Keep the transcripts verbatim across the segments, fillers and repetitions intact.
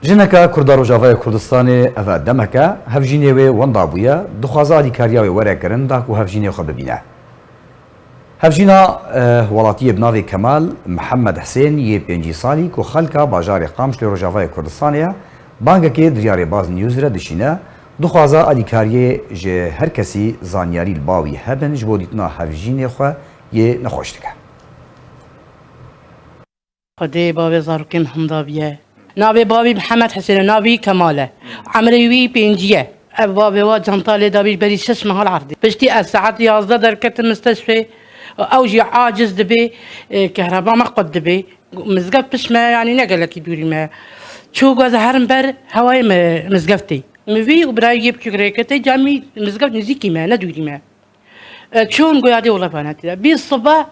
Jineke Kurda Rojavayê Kurdistanê, ev demeke hevjînê wê wenda bûye, dixwaze alîkariya wê were kirin da ku hevjînê xwe bibîne. Hevjîna, eh, welatiyê bi navê Kemal Mihemed Hisên yê pêncî salî ku xelka bajarê Qamişlo Rojavayê Kurdistanê ye, bangekê di riya Rêbaz News re dişîne, dixwaze alîkariyê ji her kesî zanyarî li ba wî hebin ji bo dîtina hevjînê xwe yê nexweş dike. Xwedê bavê zarokên hinda biye. Navê bavî Mihemed Hisên e, navî Kemal e. Emrê wî pêncî ye. Ev bavê wa canta lê dabî berî şeş meha li erdê. Piştî ez saet yazdeh derketim mistesfê. Ew jî aciz dibê, e, kehreba me qut dibê. Mizgeft pişt me, yanî ne gelekî dûrî me. Çû goz herin ber hewayê me mizgeftê. Min vî û birayê yê biçûk rêketê camî mizgeft nizîkî me, ne dûrî me. E, çûn goya dê wele fanetî de. Bîn sibe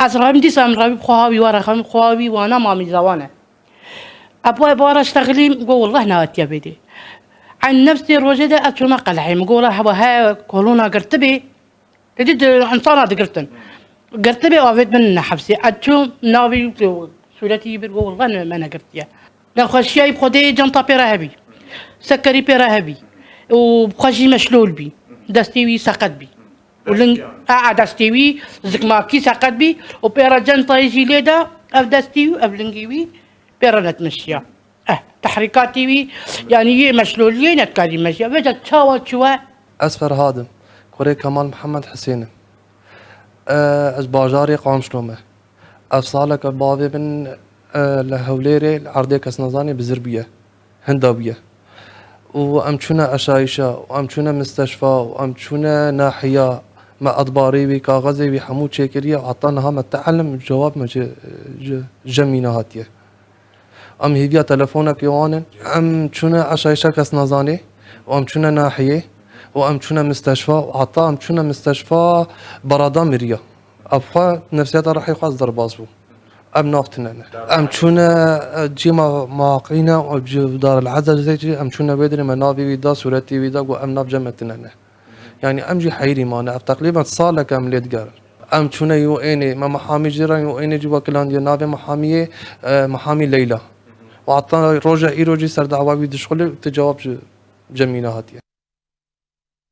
ez rabîm dîsa min rabî xwe hawî wara xwe hawî wana mamî zawan e. Ebo ebo ara ştexilîm go wellah nehatiye bêdê. Eyn nefsê rojê de ez çûme qelehê min go wela heba he kolona girtibê. Tedî di insana digirtin. Girtibê avêt min ne hepsê. Ez çûm navî sûretî bir go wellah ne, me negirtiye. Nexweşiya wî bi Xwedê canta pê re hebî. Sekerî pê re hebî. Û bi xwe jî meşlol bî. Destê wî seqet bî. Û ling, a, a, destê wî zikmakî seqet bî. Û pê re cantayê jî lê da, ev destî û ev lingê wî pê re netmişiya. Eh, tehrîkatî wî, yanî yê meşloliyê netkarî meşiya. Vêca çawa çi we? Ez Ferhad im. Kurê Kemal Mihemed Hisên im. E, ez bajarê Qamişlo me. Ev saleke bavê min, e, li Hewlêrê li erdê kes nezanê bizir bûye. Hinda bûye. Û em çûne eşayîşa, û em çûne misteşfa, û em çûne nahiya. Me edbarê wî, kaxezê wî hemû çêkiriye, heta niha me te'elim cewab me ji, ji, ji mîna hatiye. Em hêviya telefonekê wan in. Em çûne eşayîşa kes nezanê û em çûne nahiyê û em çûne misteşfa û heta em çûne misteşfa berada miriya. Ev xwe nefsiyata rehê xwe ez derbas bû. Em nav tine ne. Em çûne, e, cî ma, maqîne û ji Darul Ezezê jî em çûne wê dirê me navê wî da, sûretê wî da, got em nav cem me tine ne. Yanî em jî heyrî mane. Ev teqrîben salek em lê digerin. Em çûne U N'ê, me mehamî jî re U N'ê jî wekilandiye navê mehamiyê, e, mehamî Leyla. Û heta roja îro jî ser dawa wî dişxulê, ti cewab ji cemî nehatiye.